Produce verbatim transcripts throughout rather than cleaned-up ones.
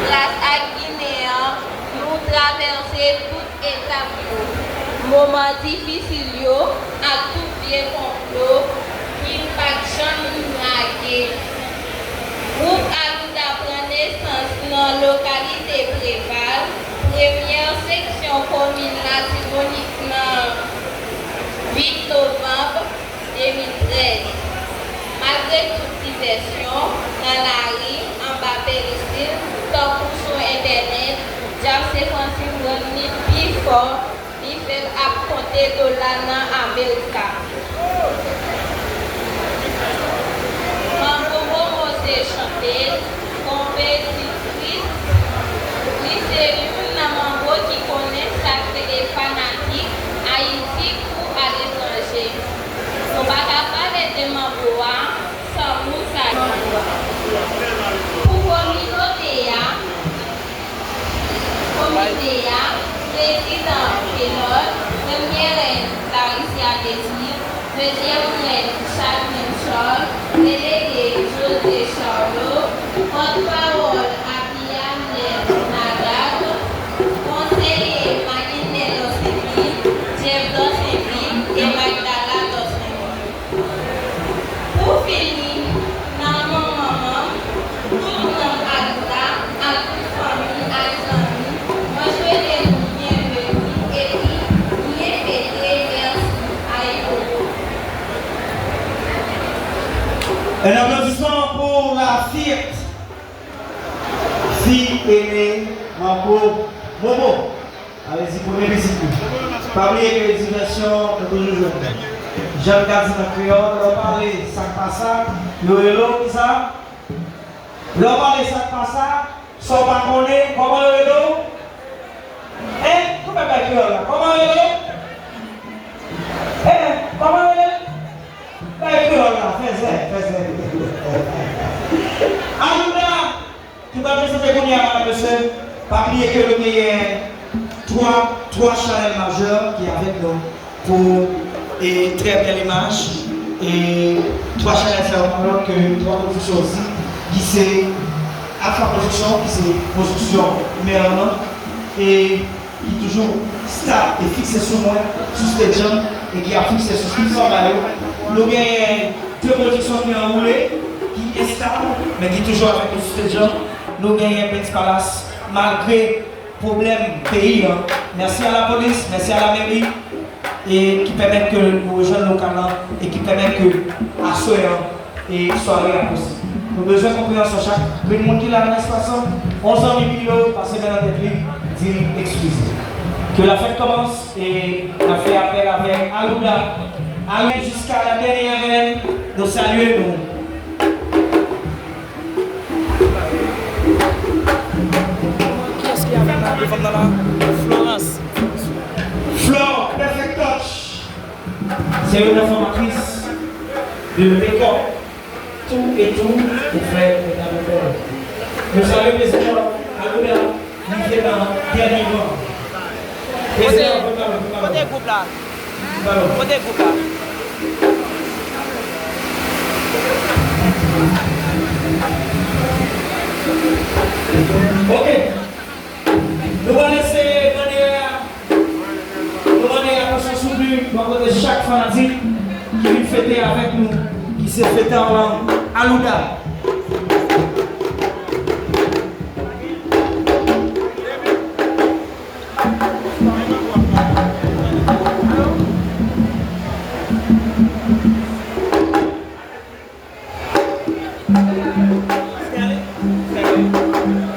Gras ak Ginen an, nou travèse tout etap yo, moman difisil yo, ak tout vye konplo ki pa t janm lage. Gwoup Alouda pran nesans nan lokalite Preval, premyè seksyon komin Latibonit nan uit novanm de mil trèz. Malgre tout divèsyon, nan lari, anba perisil, tankou sou entènèt, Djab Sen Fransis rann li pi fò, li fè l ap konte dola nan Amerika. Manbo Momo se chante, konpetitris, li se youn nan manbo ki konnen sa k rele fanatik, Ayiti kou aletranje. Nou pa ka pale de manbo a san moun sa yo. Pou kominote a, komite a, prezidan Pelot, premyè rèn Clarisia Désir, dezyèm rèn Jacqueline Charles, delege José Charlot, pòtpawòl Abiyanel Nadag, konseye Malinello Saint-Louis, Jeff Dossenville e Magdala Dossenville. Pou fini, nan non manman m, tout manm Alouda ak tout fanmi ak zanmi, mwen swete nou byenveni epi byen fete. Mèsi. Ayibobo. Un applaudissement pour la fillette, fi ene Manbo Momo. Sa vle di premye pitit li. Pa bliye ke divèsyon nou toujou jwenn. Jan n ka di nan kreyòl, lè w pale sa k pa sa, yo rele w kisa? Lè w pale sa k pa sa, sa w pa konnen, kòman yo rele w? Hein? Koupe bay kreyòl la. Kòman yo rele w? Hein? Kòman yo rele w? Bay kreyòl la, fèzè, fèzè. Alouda! Ki pral prezante kounye a, madam, mesye, pa bliye ke nou genyen twa, twa chanèl majè ki avèk nou pou, e, trè bèl imaj. E twa chanèl sa yo pa lòt ke twa pwodiksyon osi, ki se Alpha Production, ki se pwodiksyon Merlan, e ki toujou stab e fikse sou mwen, sou stage an, e ki ap fikse sou tout travay yo. Nou genyen de pwodiksyon ki anwoule, ki estab, men ki toujou avèk nou sou stage an. Nou genyen Benz Palace, malgre pwoblèm peyi an. Mèsi a lapolis, mèsi a lameri, e ki pèmèt ke nou rejwenn lokal lan, e ki pèmèt ke aswè an e sware a posib. Nou bezwen konpreyansyon chak grenn moun ki la nan espas lan. On zanmi Pilo pase men nan tèt li, di l eskize. Ke la fèt kòmanse e n ap fè apèl avèk Alouda. Ale jiska la dènyè rèn, nou salye nou. Kiyès ki avèk la? De fanm nan la? Florence. Flore, Perfect Touch. Se youn nan fòmatris de Mekòp. Tou e tou, ou fè mèt avèk ou. Nou salye prezidan Alouda, li vin nan dènye ran. Kote, prezidan, vin pa lwen, vin pa lwen. Kote gwoup la? Vin pa lwen. Kote gwoup la? Ok. Nou pral lese bannè a, nou mande atansyon souple bò kote chak fanatik ki vin fete avèk nou, ki se fete an lang Alouda.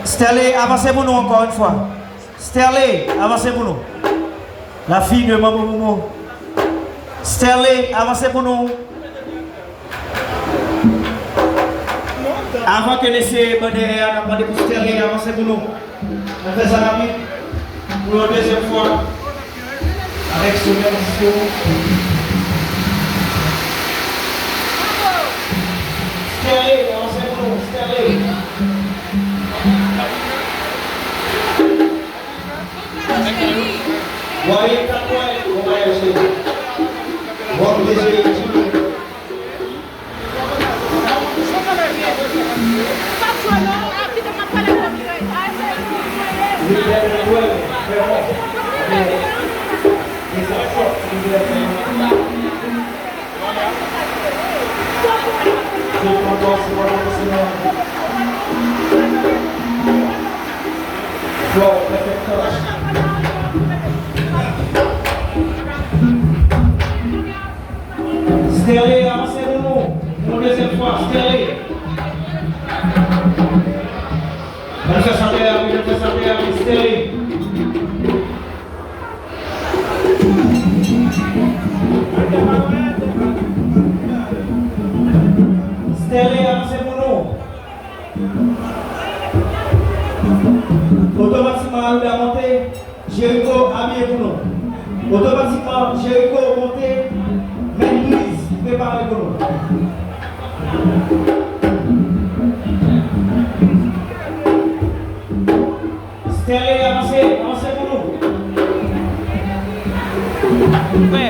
Sterley, avanse pou nou ankò yon fwa. Sterley, avanse pou nou. La fille de Manbo Momo. Sterley, avanse pou nou. Avan ke n eseye bannè a, n ap mande pou Sterley avanse pou nou. N ap fè sa rapid pou yon dezyèm fwa avèk se menm diskou. Sterley, avanse pou nou, Sterley. Wale, kat wale, bon bagay, cheri. Bon, mesye, Jimmy. Sa sou non, a, kite m ap pale kòm li ye. Sterley, avanse pou nou. Yon dezyèm fwa, Sterley. Ann fè sa bèl, ann fè sa bèl, Sterley. Sterley, avanse pou nou. Otomatikman, Alda monte. Jericho abiye pou nou. Otomatikman, Jericho monte. Mèt Briz prepare pou nou. Sterley, avanse, avanse pou nou. Prè.